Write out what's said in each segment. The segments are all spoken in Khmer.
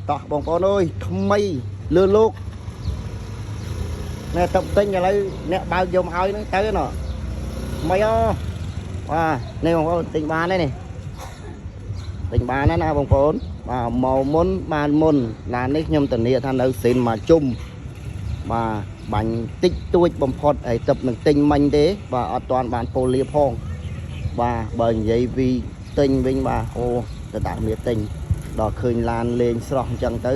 តោះបងប្អូនអើយថ្មីលើលោកណែតុបទិញឥឡូវអ្នកបើកយកមកឲ្យហ្នឹងទៅណោះថ្មីអូបាទនេះបងប្អូនទិញបានទេនេះទិញបានណាណាបងប្អូនបាទមកមុនបានមុនឡាននេះខ្ញុំធានាថានៅស៊ីនមកជុំបាទបាញ់តិចតួចបំផុតហើយទឹកនឹងទិញមិញទេបាទអត់ទាន់បានពូលាផងបាទបើនិយាយពីទិញវិញបាទអូទៅដាក់មានទិញដល់ឃើញឡានលេងស្រស់អញ្ចឹងទៅ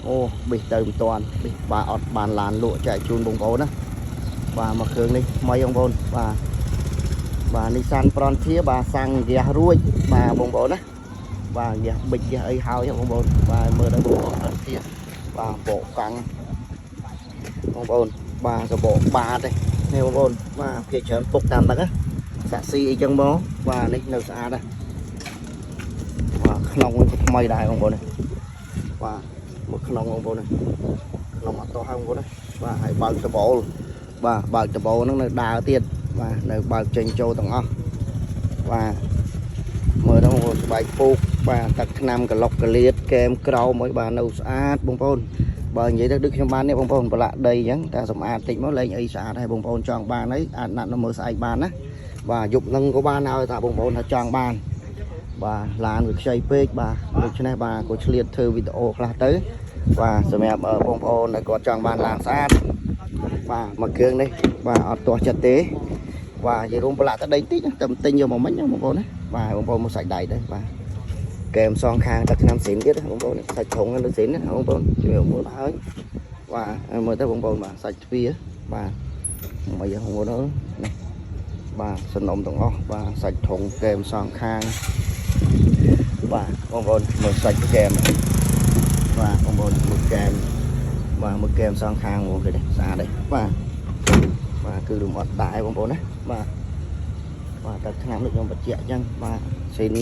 អូប៊ិះទៅមិនទាន់ប៊ិះបាទអត់បានឡានលក់ចែកជូនបងប្អូនណាបាទមកគ្រឿងនេះថ្មីបងប្អូនបាទបាទ Nissan Frontier បាទសាំងហ្គាសរួចបាទបងប្អូនណាបាទហ្គាសប៊ិចហ្គាសអីហើយបងប្អូនបាទមើលទៅបងប្អូន Frontier បាទបកកាំងបងប្អូនបាទសបកបាតទេនេះបងប្អូនបាទភាគច្រើនពុកតាមហ្នឹងណាសាក់ស៊ីអីចឹងមកបាទនេះនៅស្អាតណាបាទក្នុងនេះក៏ថ្មីដែរបងប្អូននេះបាទមកក្នុងបងប្អូននេះក្នុងអត់តោះហើយបងប្អូនណាបាទហើយបើកដបូលបាទបើកដបូលហ្នឹងនៅដើរទៀតបាទនៅបើកចេញចូលទាំងអស់បាទមើលទៅបងប្អូនស្បែកពូកបាទទឹកថ្នាំក្លុកកលៀតកែមក្រោមអីបាទនៅស្អាតបងប្អូនបើនិយាយទៅដូចខ្ញុំបាននេះបងប្អូនប្រឡាក់ដីអញ្ចឹងតែសម្អាតតិចមកលែងអីស្អាតហើយបងប្អូនចង់បានអីអាចណាត់នៅមើលស្អែកបានណាបាទយប់នឹងក៏បានឲ្យថាបងប្អូនថាចង់បានបាទឡានវាខ្ចីពេកបាទដូច្នេះបាទក៏ឆ្លៀតធ្វើវីដេអូខ្លះទៅបាទសម្រាប់បងប្អូនដែលគាត់ចង់បានឡានស្អាតបាទមួយគ្រឿងនេះបាទអត់ទាស់ចិត្តទេបាទនិយាយរួមប្រឡាក់ទៅដីតិចតែទិញយកមកមិញណាបងប្អូនណាបាទបងប្អូនមកសាច់ដៃទៅបាទកែមសងខាងទឹកឆ្នាំស៊ីនទៀតបងប្អូនសាច់ធុងនៅស៊ីនណាបងប្អូនជួយបងប្អូនហើយបាទមើលទៅបងប្អូនបាទសាច់ទ្វារបាទមិនបងប្អូនអើយនេះបាទសំណុំទាំងអស់បាទសាច់ធុងកែមសងខាងបាទបងប្អូនមើលសាច់កែមបាទបងប្អូនមើលកែមបាទមើលកែមសងខាងបងប្អូនឃើញទេស្អាតទេបាទបាទគឺលំអត់ដែរបងប្អូនណាបាទបាទតែឆ្នាំនេះខ្ញុំបញ្ជាក់អញ្ចឹងបាទស៊ីន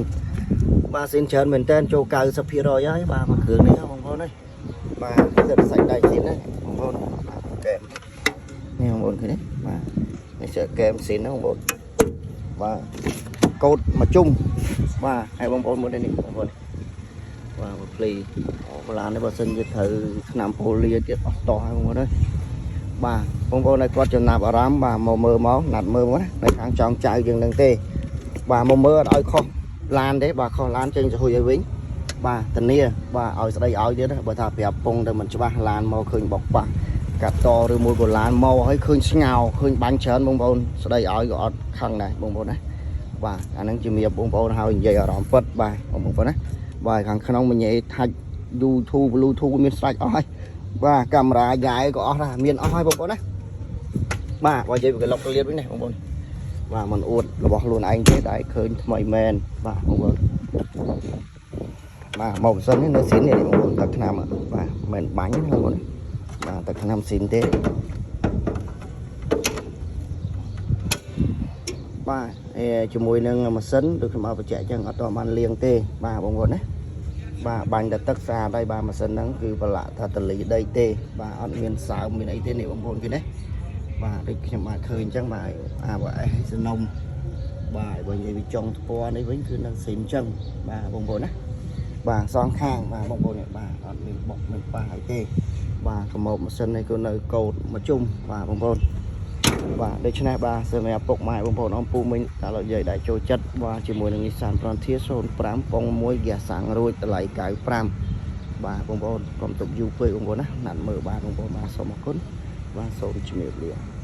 បាទស៊ីនច្រើនមែនតើចូល90%ហើយបាទមួយគ្រឿងនេះបងប្អូនអើយបាទសិតសាច់ដៃស៊ីនណាបងប្អូនបាទកែមនេះបងប្អូនឃើញទេបាទនេះជាកែមស៊ីនណាបងប្អូនបាទកោតមួយជុំបាទហើយបងប្អូនមើលនេះបងប្អូនបាទមួយភ្លីអូឡាននេះបើសិនជាត្រូវឆ្នាំប៉ូលាទៀតអស់តោះហើយបងប្អូនអើយបាទបងប្អូនឲ្យគាត់ចំណាប់អារម្មណ៍បាទមកមើលមកណាត់មើលមកណានៅខាងចောင်းចៅយើងនឹងទេបាទមកមើលអត់ឲ្យខុសឡានទេបាទខុសឡានចេញទៅហួយឲ្យវិញបាទធានាបាទឲ្យស្ដីឲ្យទៀតណាបើថាប្រាប់ពងទៅមិនច្បាស់ឡានមកឃើញបុកប៉ះកាត់តឬមួយក៏ឡានមកឲ្យឃើញស្ងោឃើញបាញ់ច្រើនបងប្អូនស្ដីឲ្យក៏អត់ខឹងដែរបងប្អូនណាបាទអាហ្នឹងជំរាបបងប្អូនហើយនិយាយអារម្មណ៍ពិតបាទបងប្អូនណាបាទខាងក្នុងមញ៉េថាច់ YouTube Bluetooth មានស្រេចអស់ហើយបាទកាមេរ៉ាយ៉ែក៏អស់ដែរមានអស់ហើយបងប្អូនណាបាទបើនិយាយពីកលុកកលៀតវិញណាបងប្អូនបាទមិនអួតរបស់ខ្លួនឯងទេតែឃើញថ្មីមែនបាទបងប្អូនបាទមកម៉ាស៊ីននេះនៅស៊ីននេះបងប្អូនទឹកថ្នាំបាទមិនបាញ់ទេបងប្អូនបាទទឹកថ្នាំស៊ីនទេបាទអេជាមួយនឹងម៉ាស៊ីនដូចខ្ញុំឲ្យបញ្ជាក់អញ្ចឹងអត់តបានលាងទេបាទបងប្អូនណាបាទបាញ់តែទឹកស្អាតហើយបាទម៉ាស៊ីនហ្នឹងគឺប្រឡាក់ថាតលីដីទេបាទអត់មានសើមមានអីទេនេះបងប្អូនគេណាបាទដូចខ្ញុំបានឃើញអញ្ចឹងបាទអាបើអេសនំបាទបើនិយាយពីចុងថ្ពាល់នេះវិញគឺនឹងស៊ីមអញ្ចឹងបាទបងប្អូនណាបាទសងខាងបាទបងប្អូននេះបាទអត់មានបុកមានប៉ះអីទេបាទកម្ោបម៉ាស៊ីននេះគឺនៅកោតមួយជុំបាទបងប្អូនបាទដូច្នេះបាទសម្រាប់ពុកម៉ែបងប្អូនអំពូមិញតើលោកយាយដែលចូលចិត្តបាទជាមួយនឹង Nissan Frontier 05ប៉ុង1ហ្គាសសាំងរួចតម្លៃ95បាទបងប្អូនកុំទុកយូរពេកបងប្អូនណាណាត់មើលបាទបងប្អូនបាទសូមអរគុណបាទសូមជំរាបលា។